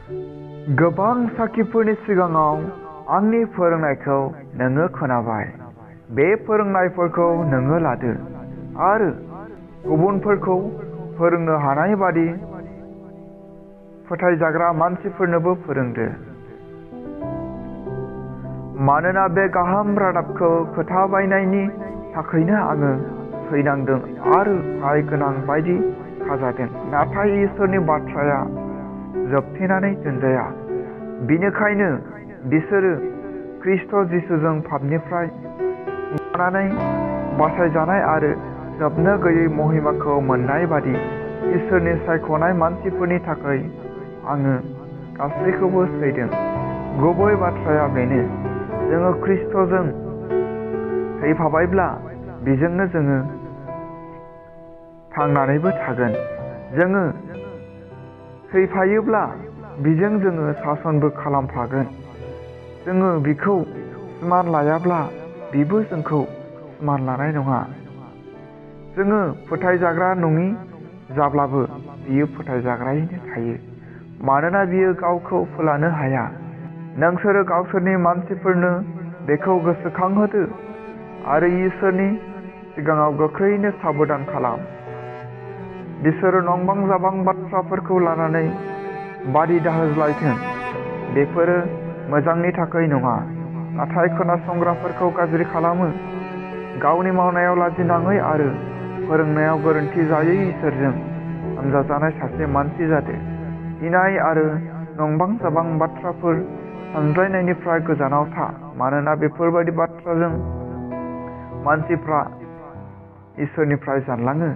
गोबां साखिफोरनि सिगाङाव आंनि फोरोंनायखौ नोङो खोनाबाय। बे फोरोंनायफोरखौ नोङो लादो आरो गुबुनफोरखौ फोरोंनो हानाय बादि फोथायजाग्रा मानसिफोरनोबो फोरोंदो। मानोना बे गाहाम रादाबखौ खोथाबायनायनि थाखायनो आङो थैनांदों आरो दाय गोनां बायदि खाजादों। नाथाय इसोरनि बाथ्राया जोबथेनानै दोनजाया। बिनिखायनो बिसोरो ख्रिस्ट' जिसुजों पापनिफ्राय लानानै बासायजानाय आरो जोबनो गैयै महिमाखौ मोननाय बादि इसोरनि सायख'नाय मानसिफोरनि थाखाय आङो गासैखौबो सैदों। गुबै बाथ्राया बेनो, जोङो ख्रिस्ट'जों थैफाबायब्ला बेजोंनो जोङो थांनानैबो थागोन। जोङो थैफायोब्ला बिजों जोङो सासनबो खालामफागोन। जोङो बिखौ समान लायाब्ला बिबो जोंखौ समान लानाय नङा। जोङो फोथायजाग्रा नङि जाब्लाबो बियो फोथायजाग्रायैनो थायो। मानोना बियो गावखौ फोलानो हाया। नोंसोरो गावसोरनि मानसिफोरनो बेखौ गोसोखांहोदो आरो इसोरनि सिगाङाव गोख्रैनो साबधान खालाम। बिसोरो नंबां जाबां बाथ्राफोरखौ लानानै बादि दाहोज्लायथों। बेफोरो मोजांनि थाखाय नङा, नाथाय खोनासंग्राफोरखौ गाज्रि खालामो। गावनि मावनायाव लाजिनाङै आरो फोरोंनायाव गोरोन्थि जायै इसोरजों हामजाजानाय सासे मानसि जादो। इनाय आरो नंबां जाबां बाथ्राफोर सानज्रायनायनिफ्राय गोजानाव था। मानोना बेफोरबायदि बाथ्राजों मानसिफ्रा इसोरनिफ्राय जानलाङो।